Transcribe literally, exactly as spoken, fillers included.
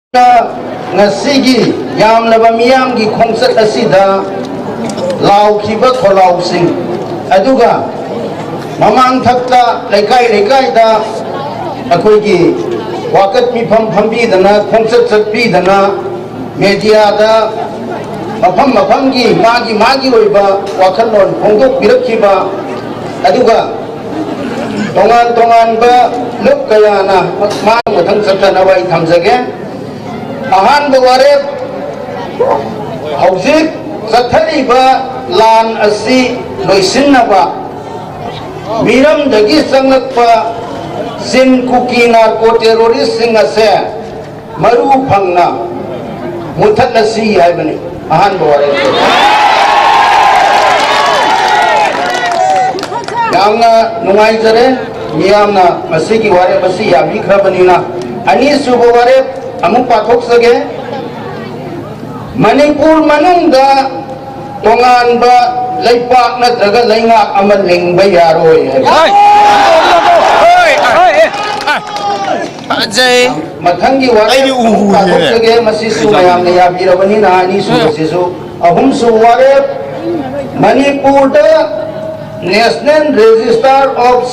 ꯉꯁꯤꯒꯤ ꯌꯥꯝꯂꯕ ꯃꯤꯌꯥꯝꯒꯤ ꯈꯣꯡꯆꯠ ꯑꯁꯤꯗ ꯂꯥꯎꯈꯤꯕ ꯈꯣꯜꯂꯥꯎꯁꯤꯡ, ꯑꯗꯨꯒ ꯃꯃꯥꯡꯊꯛꯇ ꯂꯩꯀꯥꯏ ꯂꯩꯀꯥꯏꯗ ꯑꯩꯈꯣꯏꯒꯤ ꯋꯥꯀꯠ ꯃꯤꯐꯝ ꯐꯝꯕꯤꯗꯅ, ꯈꯣꯡꯆꯠ ꯆꯠꯄꯤꯗꯅ, ꯃꯦꯗꯤꯌꯥꯗ ꯃꯐꯝ ꯃꯐꯝꯒꯤ ꯃꯥꯒꯤ ꯃꯥꯒꯤ ꯑꯣꯏꯕ ꯋꯥꯈꯜꯂꯣꯟ ꯐꯣꯡꯗꯣꯛꯄꯤꯔꯛꯈꯤꯕ, ꯑꯗꯨꯒ ꯇꯣꯉꯥꯟ ꯇꯣꯉꯥꯟꯕ ꯂꯨꯞ ꯀꯌꯥꯅ ꯃꯥꯡ ꯃꯊꯪ ꯆꯠꯊꯅꯕ ꯑꯩ ꯊꯝꯖꯒꯦ꯫ ꯑꯍꯥꯟꯕ ꯋꯥꯔꯦꯞ, ꯍꯧꯖꯤꯛ ꯆꯠꯊꯔꯤꯕ ꯂꯥꯟ ꯑꯁꯤ ꯂꯣꯏꯁꯤꯟꯅꯕ ꯃꯤꯔꯝꯗꯒꯤ ꯆꯪꯂꯛꯄ ꯆꯤꯟ ꯀꯨꯀꯤ ꯅꯥꯔꯀꯣ ꯇꯦꯔꯣꯔꯤꯁꯁꯤꯡ ꯑꯁꯦ ꯃꯔꯨ ꯐꯪꯅ ꯃꯨꯊꯠꯂꯁꯤ ꯍꯥꯏꯕꯅꯤ ꯑꯍꯥꯟꯕ ꯋꯥꯔꯦꯞ꯫ ꯌꯥꯝꯅ ꯅꯨꯡꯉꯥꯏꯖꯔꯦ, ꯃꯤꯌꯥꯝꯅ ꯃꯁꯤꯒꯤ ꯋꯥꯔꯦꯞ ꯑꯁꯤ ꯌꯥꯕꯤꯈ꯭ꯔꯕꯅꯤꯅ꯫ ꯑꯅꯤꯁꯨꯕ ꯋꯥꯔꯦꯞ ꯑꯃꯨꯛ ꯄꯥꯊꯣꯛꯆꯒꯦ꯫ ꯃꯅꯤꯄꯨꯔ ꯃꯅꯨꯡꯗ ꯇꯣꯉꯥꯟꯕ ꯂꯩꯄꯥꯛ ꯅꯠꯇ꯭ꯔꯒ ꯂꯩꯉꯥꯛ ꯑꯃ ꯂꯤꯡꯕ ꯌꯥꯔꯣꯏ ꯍꯥꯏꯕ꯫ ꯍꯣꯏ! ꯍꯣꯏ! ꯍꯣꯏ! ꯑꯦ! ꯑ! ꯐꯖꯩ꯫ ꯃꯊꯪꯒꯤ ꯋꯥꯔꯦꯞ ꯑꯩꯗꯤ ꯎꯕꯨ ꯑꯃꯨꯛ ꯎꯗꯦꯅꯦ꯫ ꯄꯥꯊꯣꯛꯆꯒꯦ, ꯃꯁꯤꯁꯨ ꯃꯌꯥꯝꯅ ꯌꯥꯕꯤꯔꯕꯅꯤꯅ꯫ ꯑꯅꯤꯁꯨꯕꯁꯤꯁꯨ, ꯑꯍꯨꯝꯁꯨꯕ ꯋꯥꯔꯦꯞ, ꯃꯅꯤꯄꯨꯔꯗ National Register of